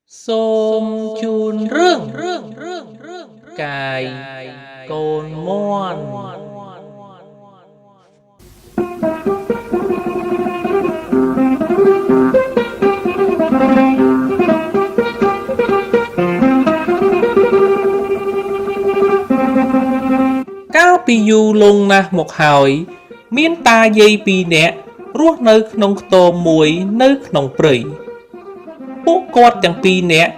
សូមជូនរឿងកាយកូនមាន់កាលពីយូរលង់ណាស់មកហើយ មានតាយាយពីរនាក់រស់នៅក្នុងខ្ទមមួយនៅក្នុងព្រៃ ពួកគាត់ទាំងពីរនាក់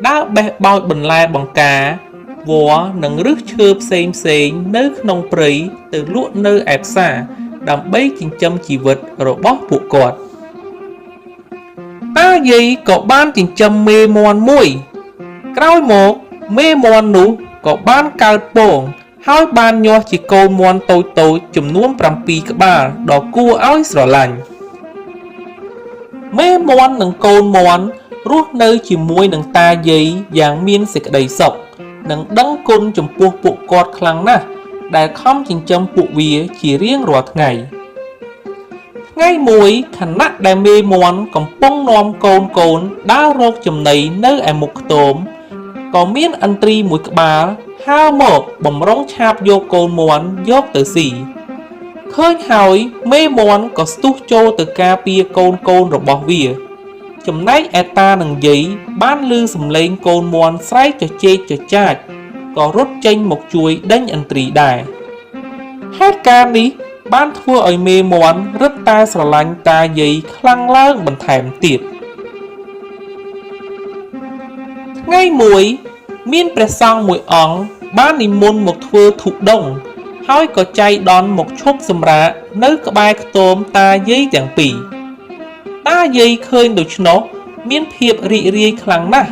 ដើរបេះបោចបន្លែបង្ការវល្លិនិងឫសឈើផ្សេងៗនៅក្នុងព្រៃទៅលក់នៅឯផ្សារដើម្បីចិញ្ចឹមជីវិតរបស់ពួកគាត់តាយាយក៏បានចិញ្ចឹមមេមាន់មួយ ក្រោយមកមេមាន់នោះក៏បានកើតពងហើយបានញាស់ជាកូនមាន់តូចៗចំនួន7ក្បាលដ៏គួរឲ្យស្រឡាញ់មេមាន់និងកូនមាន់រស់នៅជាមួយនឹងតាយាយយ៉ាងមានសេចក្តីសុខនិងដឹងគុណចំពោះពួកគាត់ខ្លាំងណាស់ដែលខំចិញ្ចឹមពួកវាជារៀងរាល់ថ្ងៃថ្ងៃមួយខណៈដែលមេមាន់កំពុងនាំកូនៗដើររកចំណីនៅឯមុខខ្ទមក៏មានឥន្ទ្រីមួយក្បាលហើរមកបំរុងឆាបយកកូនមាន់យកទៅស៊ីឃើញហើយមេមាន់ក៏ស្ទុះចូលទៅការពារកូនៗរបស់វាចំណែកឯតានិងយាយបានឮសំឡេងកូនមាន់ស្រែកចចេកចចាចក៏រត់ចេញមកជួយដេញឥន្ទ្រីដែរហេតុការណ៍នេះបានធ្វើឲ្យមេមាន់រឹតតែស្រឡាញ់តាយាយខ្លាំងឡើងបន្ថែមទៀតថ្ងៃមួយមានព្រះសង្ឃមួយអង្គបាននិមន្តមកធ្វើធុដង្ហហើយក៏ចៃដន្យមកឈប់សម្រាកនៅក្បែរខ្ទមតាយាយទាំងពីរតាយាយឃើញដូច្នោះមានភាពរីករាយខ្លាំងណាស់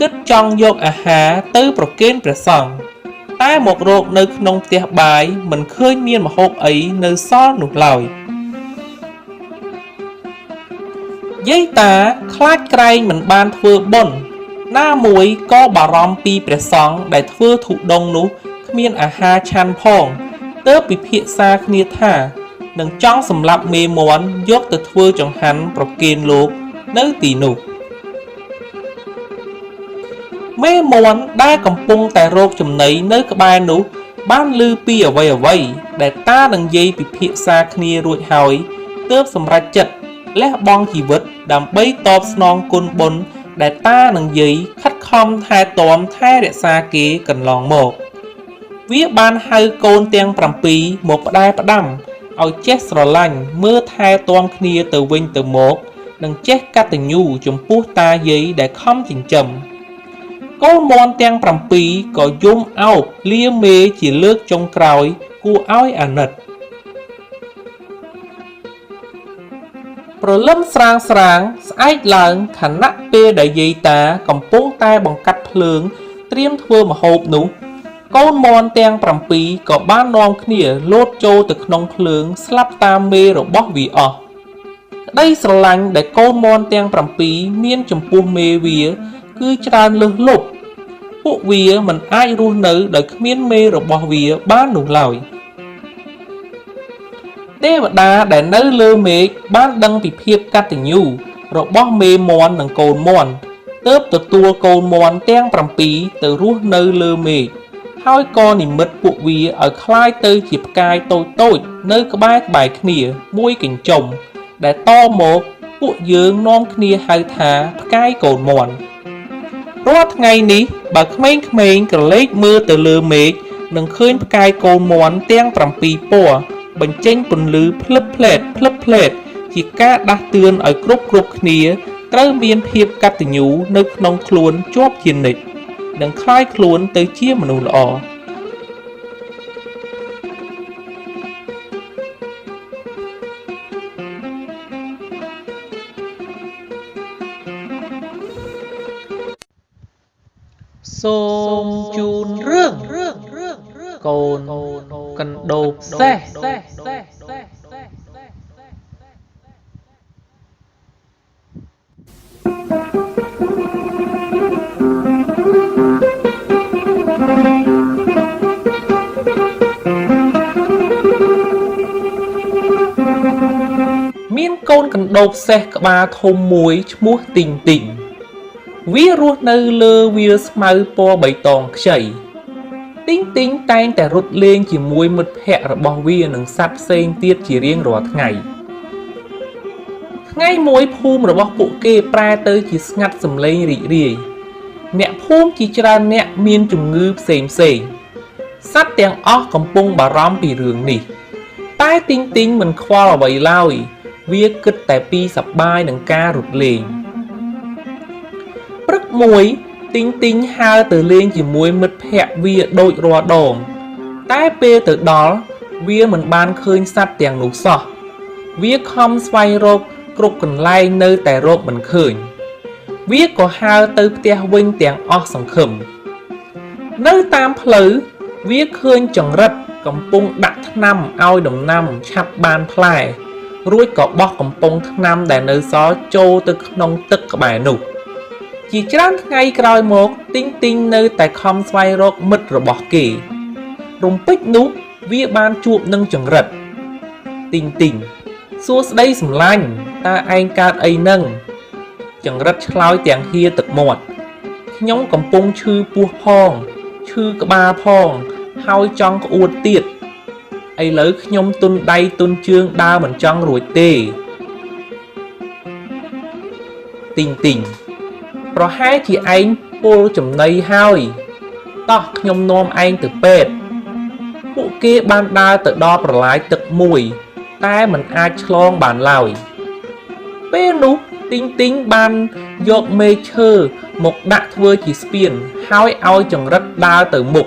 គិតចង់យកអាហារទៅប្រគេនព្រះសង្ឃតែមករកនៅក្នុងផ្ទះបាយមិនឃើញមានម្ហូបអីនៅសល់នោះឡើយយាយតាខ្លាចក្រែងមិនបានធ្វើបុណ្យណាមួយក៏បារម្ភពីព្រះសង្ឃដែលធ្វើធុដង្ហនោះគ្មានអាហារឆាន់ផងទើបពិភាក្សាគ្នាថានឹងចង់សម្លាប់មេមាន់យកទៅធ្វើចង្ហាន់ប្រគេនលោកនៅទីនោះមេមាន់ដែលកំពុងតែរកចំណីនៅក្បែរនោះបានឮពីអ្វីៗដែលតានិងយាយពិភាក្សាគ្នារួចហើយទើបសម្រេចចិត្តលះបង់ជីវិតដើម្បីតបស្នងគុណបុណ្យដែលតានិងយាយខិតខំថែទាំថែរក្សាគេកន្លងមកវាបានហៅកូនទាំង7មកផ្ដែផ្ដាំឲ្យចេះស្រឡាញ់មើលថែទាំគ្នាទៅវិញទៅមកនិងចេះកតញ្ញូចំពោះតាយាយដែលខំចិញ្ចឹមកូនមាន់ទាំង7ក៏យំអោបលាមេជាលើកចុងក្រោយគួរឲ្យអាណិតព្រលឹមស្រាងស្រាងស្អែកឡើងខណៈពេលដែលយាយតាកំពុងតែបង្កាត់ភ្លើងត្រៀមធ្វើម្ហូបនោះកូនមាន់ទាំង7ក៏បាននាំគ្នាលោតចូលទៅក្នុងភ្លើងស្លាប់តាមមេរបស់វាអស់ក្តីស្រឡាញ់ដែលកូនមាន់ទាំង7មានចំពោះមេវាគឺច្រើនលើសលប់ពួកវាមិនអាចរស់នៅដោយគ្មានមេរបស់វាបាននោះឡើយទេវតាដែលនៅលើមេឃបានដឹងពីភាពកតញ្ញូរបស់មេមាន់និងកូនមាន់ទើបទទួលកូនមាន់ទាំង7ទៅរស់នៅលើមេឃហើយក៏និមិត្តពួកវាឲ្យคล้ายទៅជាផ្កាយតូចៗនៅក្បែរៗគ្នាមួយកញ្ចុំដែលតមកពួកយើងនាំគ្នាហៅថាផ្កាយកូនមាន់រាល់ថ្ងៃនេះបើក្មេងៗក្រឡេកមើលទៅលើមេឃនឹងឃើញផ្កាយកូនមាន់ទាំង7ពណ៌បញ្ចេញពន្លឺភ្លឹបភ្លែតភ្លឹបភ្លែតជាការដាស់តឿនឲ្យគ្រប់គ្នាត្រូវមានភាពកតញ្ញូនៅក្នុងខ្លួនជាប់ជានិច្ចនិងក្លាយខ្លួនទៅជាមនុស្សល្អសូមជូនរឿងកូនកណ្ដូបសេះមានកូនកណ្ដូបសេះក្បាលធំមួយឈ្មោះទីងទីង វារស់នៅលើវាលស្មៅពណ៌បៃតងខ្ចីទីងទីងតែងតែរត់លេងជាមួយមិត្តភក្តិរបស់វានិងសត្វផ្សេងទៀតជារៀងរាល់ថ្ងៃថ្ងៃមួយភូមិរបស់ពួកគេប្រែទៅជាស្ងាត់សំឡេងរីករាយអ្នកភូមិជាច្រើនអ្នកមានជំងឺផ្សេងផ្សេងសត្វទាំងអស់កំពុងបារម្ភពីរឿងនេះតែទីងទីងមិនខ្វល់អ្វីឡើយវាគិតតែពីសប្បាយនឹងការរត់លេង ព្រឹកមួយទីងទីងហើរទៅលេងជាមួយមិត្តភក្តិវាដូចរាល់ដង តែពេលទៅដល់វាមិនបានឃើញសត្វទាំងនោះសោះវាខំស្វែងរកគ្រប់កន្លែងនៅតែរកមិនឃើញវាក៏ហើរទៅផ្ទះវិញទាំងអស់សង្ឃឹមនៅតាមផ្លូវវាឃើញចង្រិតកំពុងដាក់ថ្នាំឲ្យដំណាំឆាប់បានផ្លែរួចក៏បោះកំប៉ុងថ្នាំដែលនៅសល់ចូលទៅក្នុងទឹកក្បែរនោះ ជាច្រើនថ្ងៃក្រោយមកទីងទីងនៅតែខំស្វែងរកមិត្តរបស់គេ រំពេចនោះវាបានជួបនឹងចង្រិតទីងទីងសួស្តីសម្លាញ់តើឯងកើតអីនឹងចង្រិតឆ្លើយទាំងហៀទឹកមាត់ខ្ញុំកំពុងឈឺពោះផងឈឺក្បាលផងហើយចង់ក្អួតទៀតឥឡូវខ្ញុំទន់ដៃទន់ជើងដើរមិនចង់រួចទេទីងទីងប្រហែលជាឯងពុលចំណីហើយតោះខ្ញុំនាំឯងទៅពេទ្យពួកគេបានដើរទៅដល់ប្រឡាយទឹកមួយតែមិនអាចឆ្លងបានឡើយពេលនោះទីងទីងបានយកមែកឈើមកដាក់ធ្វើជាស្ពានហើយឲ្យចង្រិតដើរទៅមុខ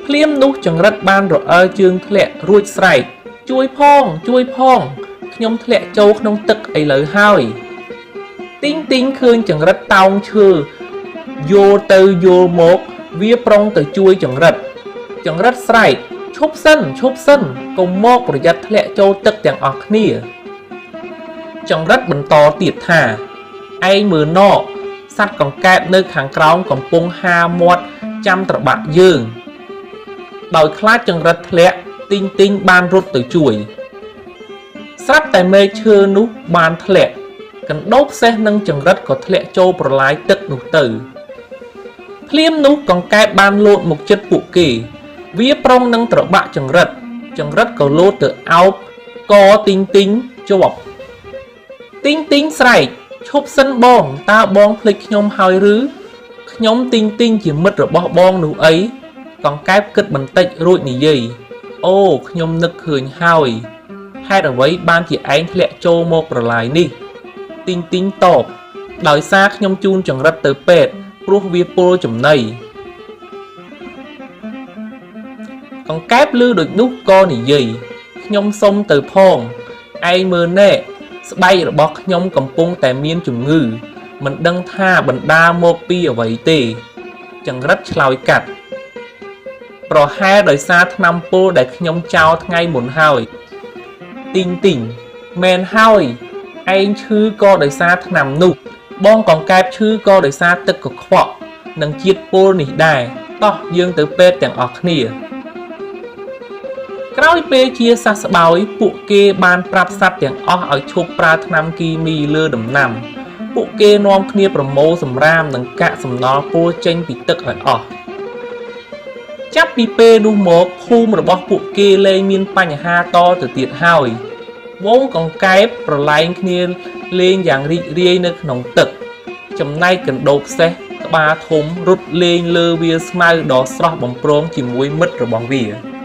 ភ្លាមនោះចង្រិតបានរអិលជើងធ្លាក់រួចស្រែកជួយផងជួយផងខ្ញុំធ្លាក់ចូលក្នុងទឹកឥឡូវហើយទីងទីងឃើញចង្រិតតោងឈើយោលទៅយោលមកវាប្រុងទៅជួយចង្រិតចង្រិតស្រែកឈប់សិនឈប់សិនកុំមកប្រយ័ត្នធ្លាក់ចូលទឹកទាំងអស់គ្នាចង្រិតបន្តទៀតថាឯងមើលណកសត្វកង្កែបនៅខាងក្រោមកំពុងហាមាត់ចាំត្របាក់យើងដោយខ្លាចចង្រិតធ្លាក់ទីងទីងបានរត់ទៅជួយស្រាប់តែមែកឈើនោះបានធ្លាក់កណ្ដូបសេះនិងចង្រិតក៏ធ្លាក់ចូលប្រឡាយទឹកនោះទៅភ្លាមនោះកង្កែបបានលោតមកចិត្តពួកគេវាប្រុងនឹងត្របាក់ចង្រិតចង្រិតក៏លោតទៅអោបកទីងទីងជាប់ទីងទីងស្រែកឈប់សិនបងតើបងភ្លេចខ្ញុំហើយឬខ្ញុំទីងទីងជាមិត្តរបស់បងនោះអីកង្កែបគិតបន្តិចរួចនិយាយអូខ្ញុំនឹកឃើញហើយហេតុអ្វីបានជាឯងធ្លាក់ចូលមកប្រឡាយនេះទីងទីងតបដោយសារខ្ញុំជូនចង្រិតទៅពេទ្យព្រោះវាពុលចំណីកង្កែបឮដូចនោះក៏និយាយខ្ញុំសុំទៅផងឯងមើលណែស្បែករបស់ខ្ញុំកំពុងតែមានជំងឺមិនដឹងថាបណ្ដាលមកពីអ្វីទេចង្រិតឆ្លើយកាត់ប្រហែលដោយសារថ្នាំពុលដែលខ្ញុំចោលថ្ងៃមុនហើយទីងទីងមែនហើយឯងឈឺក៏ដោយសារថ្នាំនោះបងកង្កែបឈឺក៏ដោយសារទឹកកខ្វក់និងជាតិពុលនេះដែរតោះយើងទៅពេទ្យទាំងអស់គ្នាក្រោយពេលជាសះស្បើយពួកគេបានប្រាប់សត្វទាំងអស់ឲ្យឈប់ប្រើថ្នាំគីមីលើដំណាំពួកគេនាំគ្នាប្រមូលសំរាមនិងកាកសំណល់ពុលចេញពីទឹកឲ្យអស់ចាប់ពីពេលនោះមកភូមិរបស់ពួកគេលែងមានបញ្ហាតទៅទៀតហើយហ្វូងកង្កែបប្រឡែងគ្នាលេងយ៉ាងរីករាយនៅក្នុងទឹកចំណែកកណ្ដូបសេះក្បាលធំរត់លេងលើវាលស្មៅដ៏ស្រស់បំព្រងជាមួយមិត្តរបស់វា។